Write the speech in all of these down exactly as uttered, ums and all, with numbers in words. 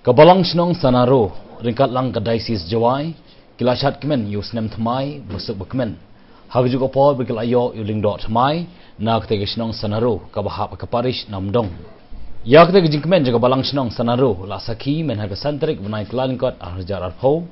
Ka Balang Shnong Sanaro ryngkat lang ka Diocese Jowai ki la shad kmen ïa u snem thymmai ba suk ba kmen. Ha kajuh ka por ba ki la ïoh ïa u lyngdoh thymmai na kata ka shnong Sanaro kaba hap ha ka parish Namdong. Ïa kata ka jingkmen jong ka Balang Shnong Sanaro la sakhi mynha ka san tarik bnai Kyllalyngkot arhajar arphew,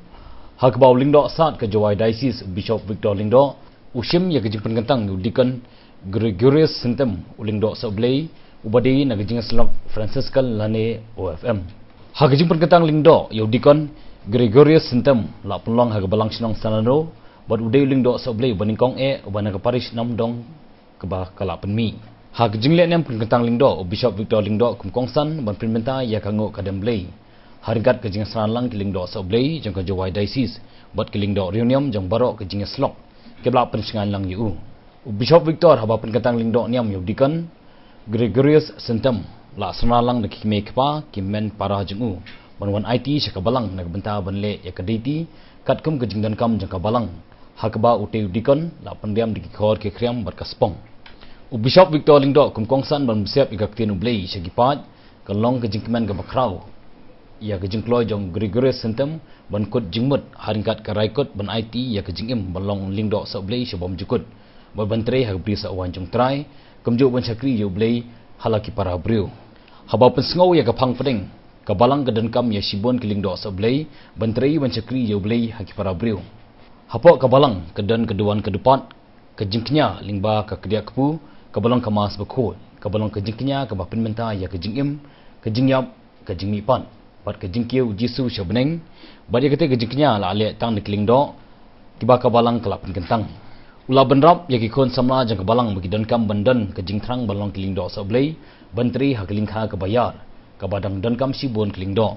ha kaba u lyngdoh sad ka Jowai Diocese, u Bishop Victor Lyngdoh, u shim ïa ka jingpynkyntang ïa u Deacon Gregorius Syntem, u lyngdoh sohblei uba dei na ka jingïasyllok Franciscan lane O F M. Ha ka jingpynkyntang lyngdoh ïa u Deacon Gregorius Syntem la pynlong ha ka Balang Shnong Sanaro, bad u dei u lyngdoh sohblei uba nyngkong eh uba na ka parish Namdong kaba ka la pynmih. Ha ka jingleh niam pynkyntang lyngdoh, u Bishop Victor Lyngdoh kum kongsan ban pynbynta ïa ka nguh ka dem Blei ha ryngkat ka jingsngew lang ki lyngdoh sohblei jong ka Jowai Diocese bad ki lyngdoh riewniam jong baroh ka jingïasyllok kiba la pynshngaiñ lang ïa u. U Bishop Victor haba pynkyntang lyngdoh niam ïa u Deacon Gregorius Syntem la sngewlang da ki kmie kpa ki hynmen para jong u ban wan aiti sha ka Balang na ka bynta ban leh ïa ka duty katkum ka jingdonkam jong ka Balang, ha kaba utei u Deacon la pynriam da ki khor ki khriam bad ka spong. U Bishop Victor Lyngdoh kum kongsan ban bsep ïa ka ktien U Blei sha ki paid ka long ka jingkmen kaba khraw ïa ka jingkloi jong u Gregorius Syntem ban kut jingmut ha ryngkat ka rai kut ban aiti ïa ka jingim ban long lyngdoh sohblei sha bymjukut bad ban trei ha ka brisoh waiñ jong U Trai, kumjuh ban shakri ïa U Blei ha la ki para briew. Haba pynsngew ïa ka phang pdeng, ka Balang ka donkam ïa shibun ki lyngdoh sohblei ban trei ban shakri ïa U Blei ha ki para briew. Hapoh ka Balang ka don ka duwan ka dupat, ka jingkñia lyngba ka kdiah kpu kaba long ka Mass bakhuid, kaba long ka jingkñia kaba pynmynta ïa ka jingim, ka jingïap, ka jingmihpat bad ka jingkiew U Jisu sha bneng. Bad ïa katei ka jingkñia la leh tang da ki lyngdoh kiba ka Balang ka la pynkyntang. U la bynrap ïa ki khun samla jong ka Balang ba ki donkam ban don ka jingthrang ban long ki lyngdoh sohblei ban trei ha ka lyngkha kaba ïar kaba dang donkam shibun ki lyngdoh.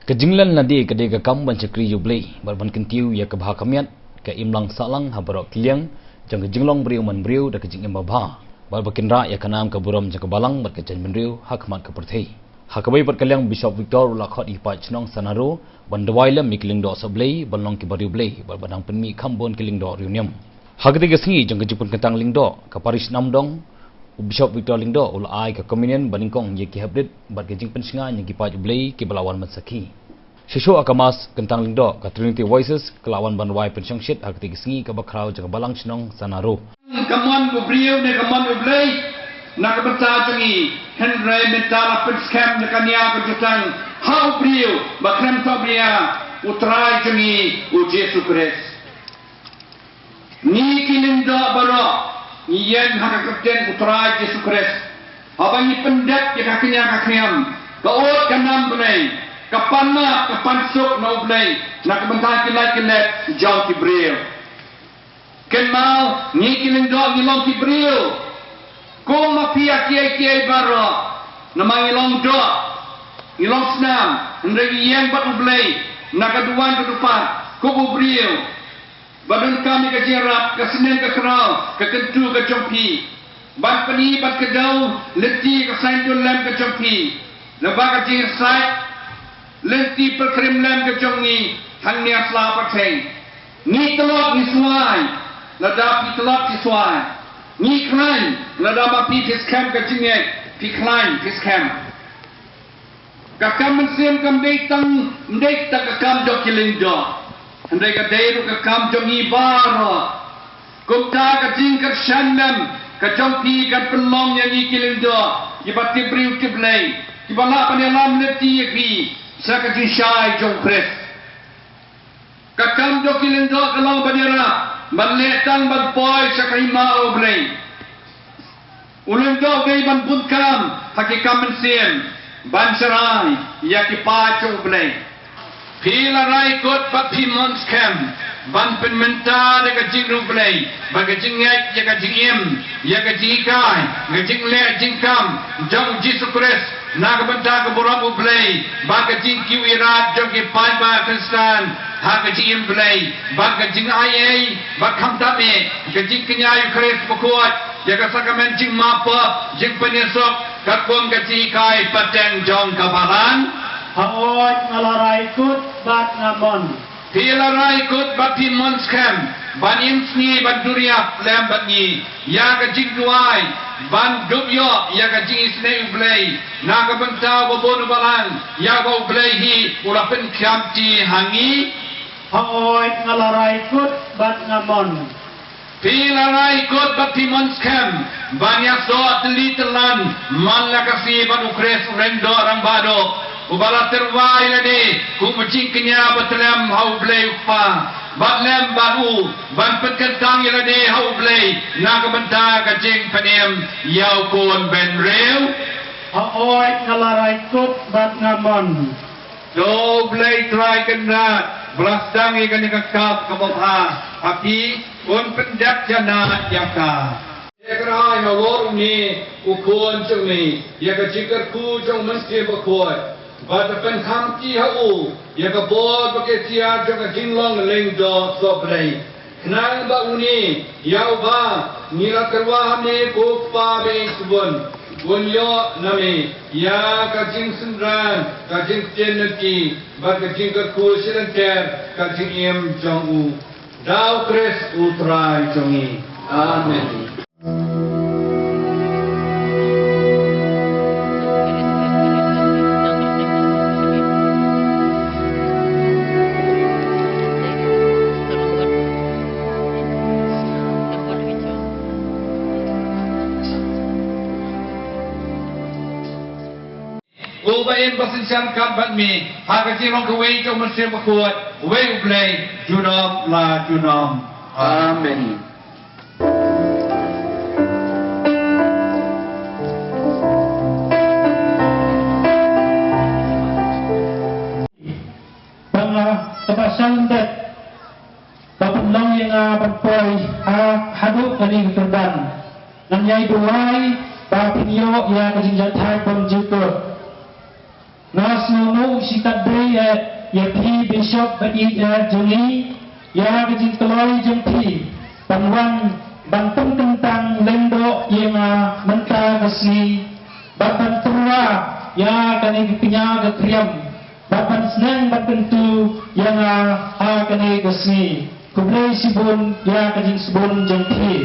Ka jinglen lade ka dei ka kam ban shakri ïa U Blei bad ban kyntiew ïa ka bha ka miat, ka imlang sahlang ha baroh ki liang jong ka jinglong briew man briew da ka jingim babha bad ba kin rah ïa ka nam ka burom jong ka Balang bad ka jaitbynriew ha khmat ka pyrthei. Ha kawei pat ka liang, Bishop Victor u la khot ïa ki paid shnong Sanaro ban duwai lem ïa ki lyngdoh sohblei ban long kiba riewblei bad ba dang pynmih kham bun ki lyngdoh riewniam. Ha katei ka sngi jong ka jingpynkyntang lyngdoh ka parish Namdong, u Bishop Victor Lyngdoh u la ai ka communion banyngkong ïa ki heprit bad ka jingpynshngaiñ ïa ki paid U Blei kiba la wan ban sakhi. Shuh shuh ha ka Mass kyntang lyngdoh, ka Trinity Voices ka la wan ban wai pynshongshit ha katei ka sngi kaba khraw jong ka Balang Shnong Sanaro. Ka mon u briew ne ka mon U Blei na ka bynta jong ngi, hynrei mynta la pynskhem na ka nia ka jutang ha u briew ba khlem thohbria, U Trai jong ngi U Jisu Khrist. Ngi ki lyngdoh baroh ngi ïeng ha ka kyrteng U Trai Jisu Khrist. Haba ngi pyndep ïa ka kñia ka khriam, ka ud ka nam Blei, ka pan map ka pan suk na U Blei na ka bynta ki lait ki let jong ki briew. Kynmaw, ngi ki lyngdoh ngi long ki briew kum ma phi ïa kiei kiei baroh. Namar ngi long doh, ngi long snam, hynrei ngi ïeng bad U Blei na ka duwan ka dupat kum u briew ba donkam ïa ka jingïarap, ka sneng ka khraw, ka kyntu ka jong phi, ban pyni ban kdew lynti ka saiñdur lem ka jong phi, lyngba ka jingïasaid lynti pilgrim lem ka jong ngi hangne ha sla pyrthei. Ngi tlot ngi swai, lada phi tlot phi swai. Ngi khlaiñ, lada ma phi phi skhem ka jingngeit, phi khlaiñ phi skhem. Ka kam mynsiem kam dei tang, ym dei tang ka kam jong ki lyngdoh, hynrei ka dei ruh ka kam jong ngi baroh. Kumta ka jingkyrshan lem ka jong phi kan pynlong ïa ngi ki lyngdoh kiba tip briew tip Blei, kiba lah ban ïalam lynti ïa phi sha ka jingshai jong U Khrist. Ka kam jong ki lyngdoh ka long ban ïarap, ban leh tang ban poi sha ka hima U Blei. U lyngdoh u dei ban bun kam ha ki kam mynsiem, ban sharai ïa ki paid jong U Blei. Phi la rai kut bad phi mon skhem ban pynmynta da ka jingriewblei bad ka jingngeit ïa ka jingim, ïa ka jinghikai, ka jingleh jingkam jong U Jisu Khrist na ka bynta ka burom U Blei, bad ka jingkiew ïarap jong ki paidbah Khristan ha ka jingim Blei, bad ka jingai ei bad khamtam eh ka jingkñia ïa U Khrist bakhuid, ïa ka sakramen jingmap pop, jingpynïasuk, katkum ka jinghikai pateng jong ka Balang. Hooid, nga la rai kut bad nga mon. Phi la rai kut bad phi mon skhem Ban im sngi ban duriap lem bad ngi ïa ka jingduwai, ban dup ïoh ïa ka jingisynei U Blei na ka bynta uba bun u balang, ïa uba U Blei hi u la pynkhiah ti ha ngi. Hooid, nga la rai kut bad nga mon. Phi la rai kut bad phi mon skhem ban ïasoh tylli tyllun man la ka sngi bad U Khrist u Lyngdoh Rangbah Duh, uba la tyrwa ïa lade kum u jingkñia ba tlem ha U Blei U Kpa, bad lem bad u ban pynkyntang ïa lade ha U Blei na ka bynta ka jingpynim ïa U Khun Bynriew. Hooid, nga la rai kut bad nga mon. To U Blei Trai Kynrad, ba la sdang ïa kane ka kap kaba bha ha phi, un pyndep janat ïa ka. Te kyrhai halor une u Khun jong me ïa ka jingkyrkhu jong U Mynsiem Bakhuid, bad da pynkham kti ha u ïa ka bor bad ka iktiar jong ka jinglong lyngdoh sohblei. Khnang ba une ïa uba ngi la tyrwa ha me ko Kpa ba ïeit sbun, un ïoh na me ïa ka jingsynran, ka jingktien lynti bad ka jingkyrkhu shilynter, ka jingim jong u. Da U Khrist U Trai jong ngi. Amen. Uba im ba synshar ryngkat bad me ha ka jinglong kawei jong U Mynsiem Bakhuid, uwei U Blei, junom la junom. Amen. Ba nga, kaba sha lyndet, ba pynlong ïa nga ban poi ha, haduh kane ka kyrdan. Ngan ïai duwai ba phin ïoh ïa ka jingjahthait bymjukut. Nga sngewnguh shikatdei ïa, ïa phi Bishop ba ïeit jong ngi, ïa ka jingkloi jong phi ban wan ban pynkyntang lyngdoh ïa nga mynta ka sngi, bad ban tyrwa ïa kane ka kñia ka kriam, bad ban sneng ban kyntu ïa nga ha kane ka sngi. Khublei shibun ïa ka jingsbun jong phi.